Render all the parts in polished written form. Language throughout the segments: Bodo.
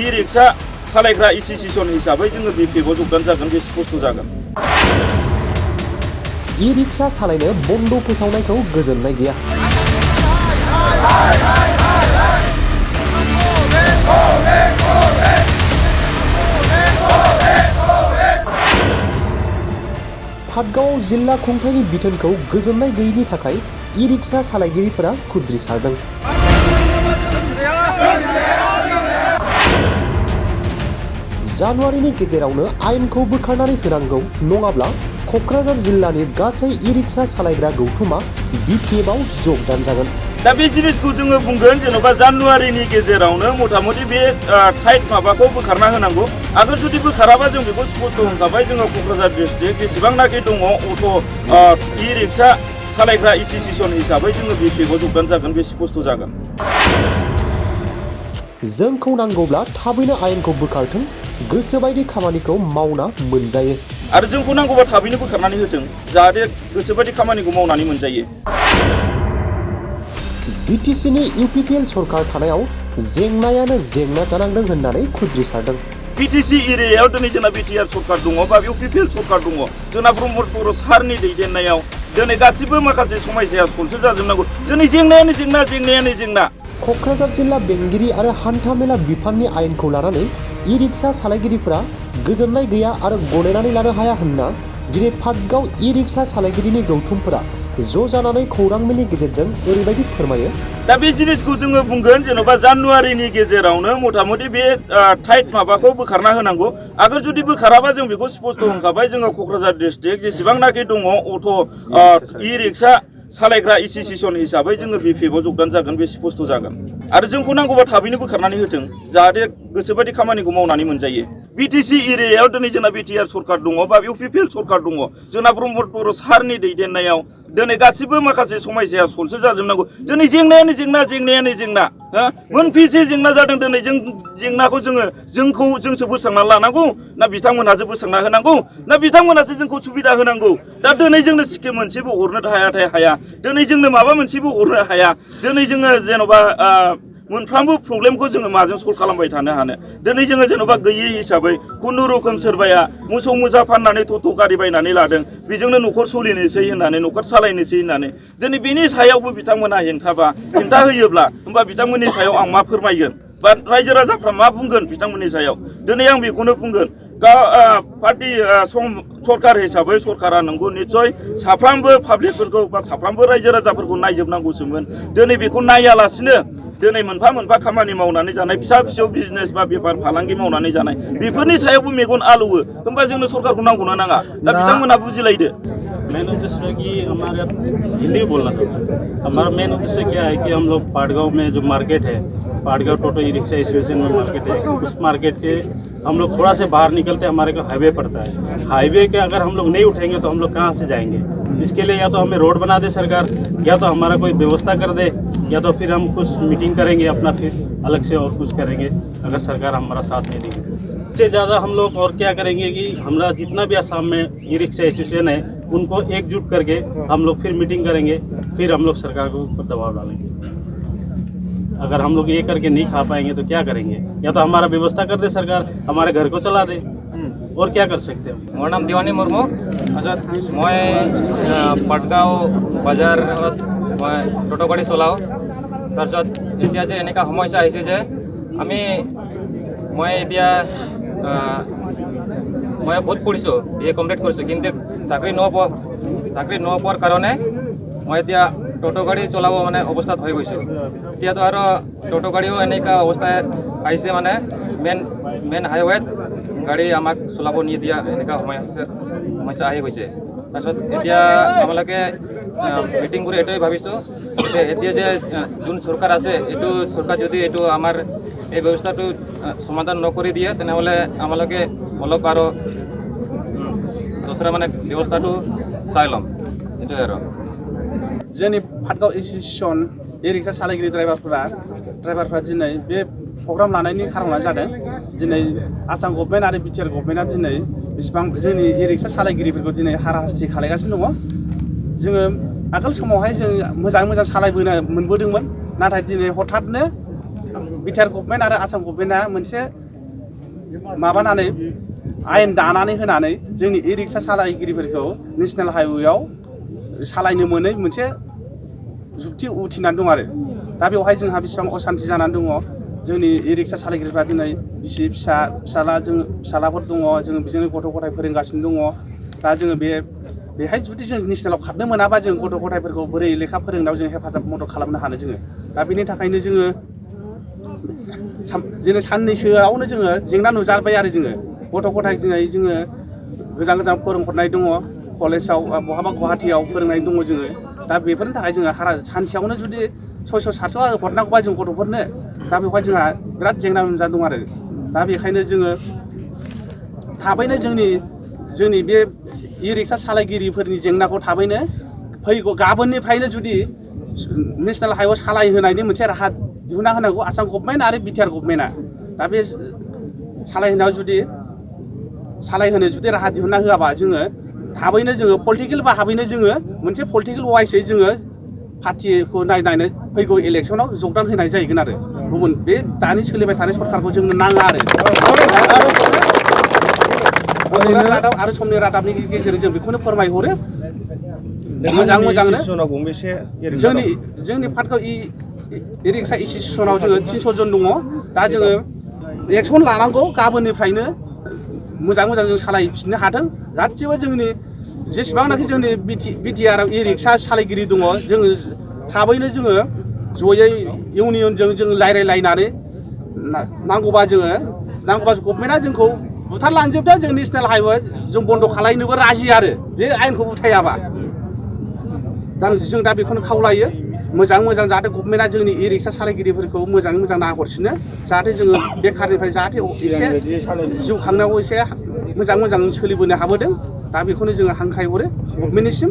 इ-रिक्शा सालायग्रा एसोसिएशन हिसाबै जोङो बिपिएफआव जगदान जागोन बे स्पष्ट जागोन। इ-रिक्शा सालायनो बन्द फोसावनायखौ गोजोननाय गैया। पाटगाव जिल्ला खुंथायनि बिथोनखौ गोजोननाय गैयिनि थाखाय इ-रिक्शा सालायगिरिफोरा खुद्रिसारदों। जानुवारिनि गेजेरावनो आयेनखौ बोखारनानै होनांगौ, नङाब्ला क'क्राझार जिल्लानि गासै इ-रिक्शा सालायग्रा गौथुमा बिपिएफआव जगदान जागोन। दा बे जिनिसखौ जोङो बुंगोन जेनेबा जानुवारिनि गेजेरावनो मथा-मथि बे टाइट माबाखौ बोखारना होनांगौ। आगोल जुदि बोखाराबा जों बेखौ स्पष्ट होनखाबाय, जोङो क'क्राझार डिस्ट्रिक्ट जेसेबांनाखि दङ अट' इ-रिक्शा सालायग्रा एसोसिएशन हिसाबै जोङो बिपिएफआव जगदान जागोन बे स्पष्ट जागोन। जोंखौ नांगौब्ला थाबैनो आयेनखौ बोखारथों, गोसोबायदि खामानिखौ मावना मोनजायो। आरो जोंखौ नांगौबा थाबैनो बोखारनानै होथों, जाहाथे गोसोबायदि खामानिखौ मावनानै मोनजायो। बिटिसिनि इउपिपिएल सरकार थानायाव जेंनायानो जेंना जानांदों होननानै खुद्रिसारदों। बिटिसि एरियायाव दिनै जोंना बिटिआर सरकार दङ बा इउपिपिएल सरकार दङ। जोंना ब्रह्म बर' सारनि दैदेननायाव दिनै गासिबो माखासे समस्याया सल्भ जाजोबनांगौ। दिनै जेंनायानो जेंना। क'क्राझार जिल्ला बेंगिरि आरो हान्थामेला बिफाननि आयेनखौ लानानै इ-रिक्शा सालायगिरिफोरा गोजोननाय गैया आरो गनायनानै लानो हाया होनना दिनै पाटगाव इ-रिक्शा सालायगिरिनि गौथुमफोरा ज' जानानै खौरां मेलनि गेजेरजों ओरैबायदि फोरमायो। दा बे जिनिसखौ जोङो बुंगोन जेनेबा जानुवारिनि गेजेरावनो मथा-मथि बे टाइट माबाखौ बोखारना होनांगौ। आगोल जुदि बोखाराबा जों बेखौ स्पष्ट होनखाबाय, जोङो क'क्राझार डिस्ट्रिक्ट जेसेबांनाखि दङ अट' इ-रिक्शा सालायग्रा एसोसिएशन हिसाबै जोङो बिपिएफआव जगदान जागोन बे स्पष्ट जागोन। आरो जोंखौ नांगौबा थाबैनो बोखारनानै होथों, जाहाथे गोसोबायदि खामानिखौ मावनानै मोनजायो। बिटिसि एरियायाव दिनै जोंना बिटिआर सरकार दङ बा इउपिपिएल सरकार दङ। जोंना ब्रह्म बर' सारनि दैदेननायाव दिनै गासिबो माखासे समस्याया सल्भ जाजोबनांगौ। दिनै जेंनायानो जेंना मोनफिसे जेंना जादों। दिनै जों जेंनाखौ जोंसो बोस्रांना लानांगौ ना बिथांमोनहासो बोस्रांना होनांगौ ना बिथांमोनहासो जोंखौ सुबिदा होनांगौ। दा दिनै जोंनो स्किम मोनसेबो हरनो हाया, दिनै जोंनो माबा मोनसेबो हरनो हाया। दिनै जोङो जेन'बा मोनफ्रोमबो प्रब्लेमखौ जोङो माजों सल्भ खालामबाय थानो हानो। दिनै जोङो जेन'बा गैयै हिसाबै खुनुरुखुम सोरबाया मोसौ मोसा फाननानै टट' गारि बायनानै लादों, बेजोंनो न'खर सोलिनोसै होननानै न'खर सालायनोसै होननानै दिनै बेनि सायावबो बिथांमोनहा हेंथा होयोब्ला होमबा बिथांमोननि सायाव आं मा फोरमायगोन बा रायजो राजाफ्रा मा बुंगोन बिथांमोननि सायाव। दिनै आं बेखौनो बुंगोन, पार्टी सरकार हिसाबै सरकारा नंगौ निस्सय साफ्रोमबो पाब्लिकफोरखौ बा साफ्रोमबो रायजो राजाफोरखौ नायजोबनांगौसोमोन। दिनै बेखौ नायालासिनो दिनै मोनफा मोनफा खामानि मावनानै जानाय, फिसा फिसौ बिजनेस बा बेफार फालांगि मावनानै जानाय, बेफोरनि सायावबो मेगन आलौवो। होमबा जोंनो सरकारखौ नांगौना नाङा? दा बिथांमोनहा बुजिलायदो। मेन उद्देश्य है कि हमारे हिंदी में बोलना चाहता हूँ। हमारा मेन उद्देश्य क्या है कि हम लोग पाटगांव में जो मार्केट है, पाटगांव टोटो ई-रिक्शा एसोसिएशन में मार्केट है, उस मार्केट के हम लोग थोड़ा से बाहर निकलते हमारे को हाईवे पड़ता है। हाईवे के अगर हम लोग नहीं उठेंगे तो हम लोग कहाँ से जाएंगे? इसके लिए या तो हमें रोड बना दे सरकार, या तो हमारा कोई व्यवस्था कर दे, या तो फिर हम कुछ मीटिंग करेंगे अपना, फिर अलग से और कुछ करेंगे अगर सरकार हमारा साथ नहीं देगी। इससे ज़्यादा हम लोग और क्या करेंगे कि हमारा जितना भी असम में ई-रिक्शा एसोसिएशन है उनको एकजुट करके हम लोग फिर मीटिंग करेंगे, फिर हम लोग सरकार के ऊपर दबाव डालेंगे। अगर हम लोग ये करके नहीं खा पाएंगे तो क्या करेंगे? या तो हमारा व्यवस्था कर दे सरकार, हमारे घर को चला दे, और क्या कर सकते हैं? मोर नाम दिवानी मुर्मू। मैं पाटगांव बाजार मैं टोटो गाड़ी चलाओ। तारपिছত এতিয়া যে এনেকা সমস্যা আহিছে যে মই এতিয়া মই বহুত পঢ়িছোঁ, BA কমপ্লিট কৰিছোঁ, কিন্তু চাকৰি নোপোৱাৰ কাৰণে মই এতিয়া টোটো গাড়ী চলাব মানে অৱস্থাত হৈ গৈছোঁ। এতিয়াতো আৰু টোটো গাড়ীও এনেকা অৱস্থা আহিছে, মানে মেইন হাইৱেত গাড়ী আমাক চলাব নিদিয়া এনেকা সমস্যা আহি গৈছে। তাৰপিছত এতিয়া আমালোকে মিটিং কৰি এটাই ভাবিছোঁ যে এতিয়া যে যোন চৰকাৰ আছে, এইটো চৰকাৰ যদি এইটো আমাৰ এই ব্যৱস্থাটো সমাধান নকৰি দিয়ে তেনেহ'লে আমালোকে অলপ আৰু দোসরা মানে ব্যৱস্থাটো চাই ল'ম, এইটোৱে আৰু। जोंनि पाटगाव एसोसिएशन ई-रिक्शा सालायगिरि ड्राइभारफ्रा दिनै बे प्रग्राम लानायनि खारना जादों दिनै आसाम गभर्नमेन्ट आरो बिटिआर गभर्नमेन्टआ दिनै बेसेबां जोंनि ई-रिक्शा सालायगिरिफोरखौ दिनै हाराहास्ति खालामगासिनो दङ। जोङो आगोल समावहाय जों मोजां सालायबोनो मोनबोदोंमोन, नाथाय दिनै हठाथनो बिटिआर गभर्नमेन्ट आरो आसाम गभर्नमेन्टआ मोनसे माबानानै आयेन दानानै होनानै जोंनि इ रिक्सा सालायगिरिफोरखौ नेसनेल हाइवेआव सालायनो मोनै मोनसे जुक्ति उथिनानै दं आरो दा बेवहाय जोंहा बेसेबां असान्ति जानानै दङ जोंनि इ रिक्सा सालायगिरिफ्रा दिनै बिसि फिसालाफोर दङ जों बेजोंनो गथ' गथाय फोरोंगासिनो दङ दा जोङो बेहाय जुदि जों नेसनेलाव खारनो मोनाबा जों गथ' गथायफोरखौ बोरै लेखा फोरोंनायाव जों हेफाजाब मदद खालामनो हानो जोङो दा बेनि थाखायनो जोङो दिनै साननैसोआवनो जोङो जेंना नुजाबाय आरो जोङो गथ' गथाय दिनै जोङो गोजान गोजान फोरोंहरनाय दङ कलेजाव बहाबा गुवाहाटियाव फोरोंनाय दङ जोङो दा बेफोरनि थाखाय जोङो सानसेयावनो जुदि 600-700 हरनांगौबा जों गथ'फोरनो दा बेवहाय जोंहा बिराद जेंना नुजाना दं आरो दा बेखायनो जोङो थाबैनो जोंनि बे इ रिक्सा सालायगिरिफोरनि जेंनाखौ थाबैनो फैगौ गाबोननिफ्रायनो जुदि नेसनेल हाइवे सालायहोनायनि मोनसे राहा दिहुनना होनांगौ आसाम गभर्नमेन्ट आरो बिटिआर गभर्नमेन्टआ दा बे सालायहोनो जुदि राहा दिहुनना होआबा जोङो थाबैनो जोङो पलिटिकेल भाबैनो जोङो मोनसे पलिटिकेल वाइसै जोङो पार्टिखौ नायनानै फैगौ इलेक्सनाव जगदान होनाय जाहैगोन आरो गुबुन बे दानि सोलिबाय थानाय सरकारखौ जोंनो नाङा आरो समनि रादाबनि गेजेरजों जों बेखौनो फोरमायहरो मोजांनो जोंनि पार्टखौ इ रिक्सा एसोसिएसनाव जोङो 300 जन दङ दा जोङो एक्सन लानांगौ गाबोननिफ्रायनो मोजां जों सालायफिननो हाथों गासिबो जोंनि जेसेबांनाखि जोंनि बिटिआर इ रिक्सा सालायगिरि दङ जोङो थाबैनो जोङो जयै इउनियनजों जों रायज्लायलायनानै नांगौबा गभर्नमेन्टआ जोंखौ बुथारलांजोबदों जों नेसनेल हाइवे जों बन्द' खालायनोबो राजि आरो बे आयेनखौ उथायाबा जों दा बेखौनो खावलायो मोजां जाहाथे गभर्नमेन्टआ जोंनि इ रिक्सा सालायगिरिफोरखौ मोजाङै मोजां नाहरसिनो जाहाथे जोङो बेखारनिफ्राय जाहाथे एसे जिउ खांनायाव एसे मोजां सोलिबोनो हाबोदों दा बेखौनो जोङो हांख्रायहरो गभर्नमेन्टनिसिम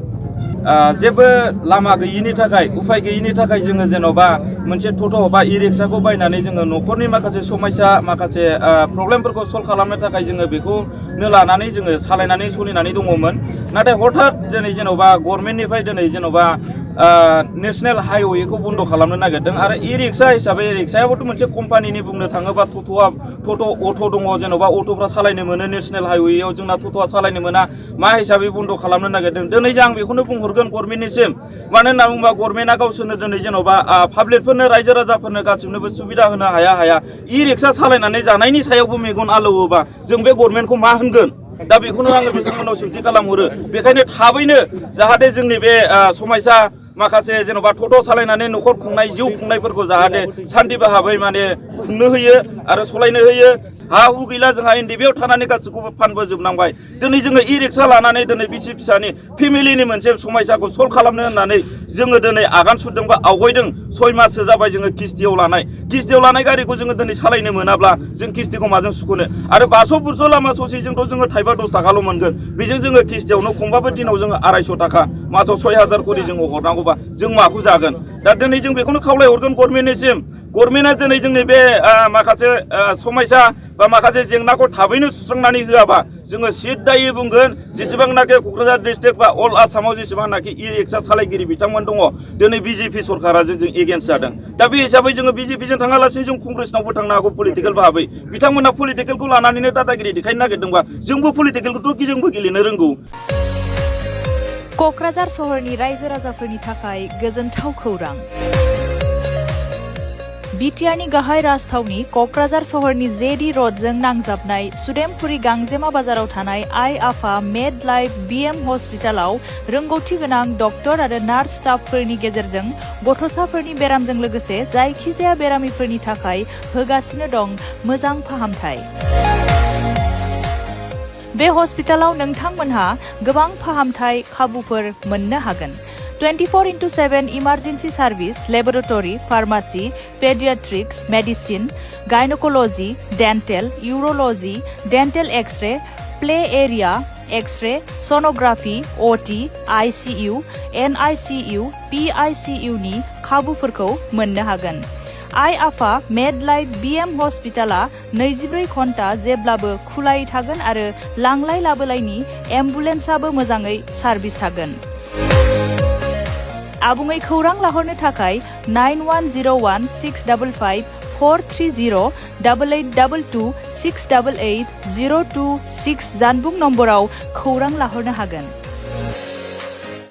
जेबो लामा गैयिनि थाखाय उफाय गैयिनि थाखाय जोङो जेन'बा मोनसे टट' बा इ रिक्साखौ बायनानै जोङो न'खरनि माखासे समस्या माखासे प्रब्लेमफोरखौ सल्भ खालामनो थाखाय जोङो बेखौनो लानानै जोङो सालायनानै सोलिनानै दङमोन नाथाय हठात दिनै जेन'बा गभर्नमेन्टनिफ्राय दिनै जेन'बा नेसनेल हाइवेखौ बन्द' खालामनो नागिरदों आरो इ रिक्सा हिसाबै रिक्सायाबोथ' मोनसे कम्पानिनि बुंनो थाङोबा टट' अट' दङ जेन'बा अट'फ्रा सालायनो मोनो नेसनेल हाइवेआव जोंना टट'आ सालायनो मोना मा हिसाबै बन्द' खालामनो नागिरदों दिनै आं बेखौनो बुंहरगोन गभर्नमेन्टनिसिम मानो होनना बुङोबा गभर्नमेन्टआ गावसोरनो दिनै जेन'बा पाब्लिकफोरनो रायजो राजाफोरनो गासिबनोबो सुबिदा होनो हाया इ रिक्सा सालायनानै जानायनि सायावबो मेगन आलौवोबा जों बे गभर्नमेन्टखौ मा होनगोन दा बेखौनो आङो बिथांमोनाव सोंथि खालामहरो बेखायनो थाबैनो जाहाथे जोंनि बे समस्या माखासे जेन'बा टट' सालायनानै न'खर खुंनाय जिउ खुंनायफोरखौ जाहाथे सान्थि भाबै माने खुंनो होयो आरो सलायनो होयो हा हु गैला जोंहा एनडिबिआव थानानै गासैखौबो फानबोजोबनांबाय दिनै जोङो इ रिक्सा लानानै दिनै बिसि फिसानि फेमिलिनि मोनसे समस्याखौ सल्भ खालामनो होननानै जोङो दिनै आगान सुरदों बा आवगायदों 6 माससो जाबाय जोङो किस्तियाव लानाय गारिखौ जोङो दिनै सालायनो मोनाब्ला जों किस्तिखौ माजों सुख'नो आरो 500 बुरस' लामा ससेजोंथ' जोङो थाइबा 10 थाखाल' मोनगोन बेजों जोङो किस्तियावनो खमबाबो दिनाव जोङो 250 थाखा मासाव 6000 करि जोङो हरनांगौबा जों माखौ जागोन दा दिनै जों बेखौनो खावलायहरगोन गभर्नमेन्टनिसिम गभर्नमेन्टआ दिनै जोंनि बे माखासे समस्या बा माखासे जेंनाखौ थाबैनो सुस्रांनानै होआबा जोङो सिद्दायै बुंगोन जेसेबांनाखि क'क्राझार डिस्ट्रिक्ट बा अल आसामाव जेसेबांनाखि इ रिक्सा सालायगिरि बिथांमोन दङ दिनै बिजेपि सरकारा जों एगेन्स्ट जादों दा बे हिसाबै जोङो बिजेपिजों थाङालासिनो जों कंग्रेसनावबो थांनो हागौ पलिटिकेल भाबै बिथांमोना पलिटिकेलखौ लानानैनो दादागिरि देखायनो नागिरदोंबा जोंबो पलिटिकेलखौथ' जोंबो गेलेनो रोंगौ। क'क्राझार सहरनि रायजो राजाफोरनि थाखाय गोजोनथाव खौरां बिटिआरनि गाहाय राजथावनि क'क्राझार सहरनि जेडी रडजों नांजाबनाय सुदेमपुरी गांजेमा बाजाराव थानाय आइ आफा मेड लाइफ बिएम हस्पिटालाव रोंगौथि गोनां डक्टर आरो नार्स स्टाफफोरनि गेजेरजों गथ'साफोरनि बेरामजों लोगोसे जायखिजाया बेरामिफोरनि थाखाय होगासिनो दं मोजां फाहामथाय। बे हस्पिटालाव नोंथांमोनहा गोबां फाहामथाय खाबुफोर मोननो हागोन। 24/7 emergency service, laboratory, pharmacy, paediatrics, medicine, gynaecology, dental, urology, dental x-ray, play area, x-ray, sonography, OT, ICU, NICU, PICU नि खाबुफोरखौ मोननो हागोन। आइ आफा मेड लाइफ बिएम हस्पिटाला 24 घन्टा जेब्लाबो खुलायै थागोन आरो लांलाय लाबोलायनि एम्बुलेन्सआबो मोजाङै सार्भिस थागोन। आबुङै खौरां लाहरनो थाखाय 9101 655 430-8822-688-026 जानबुं नम्बराव खौरां लाहरनो हागोन।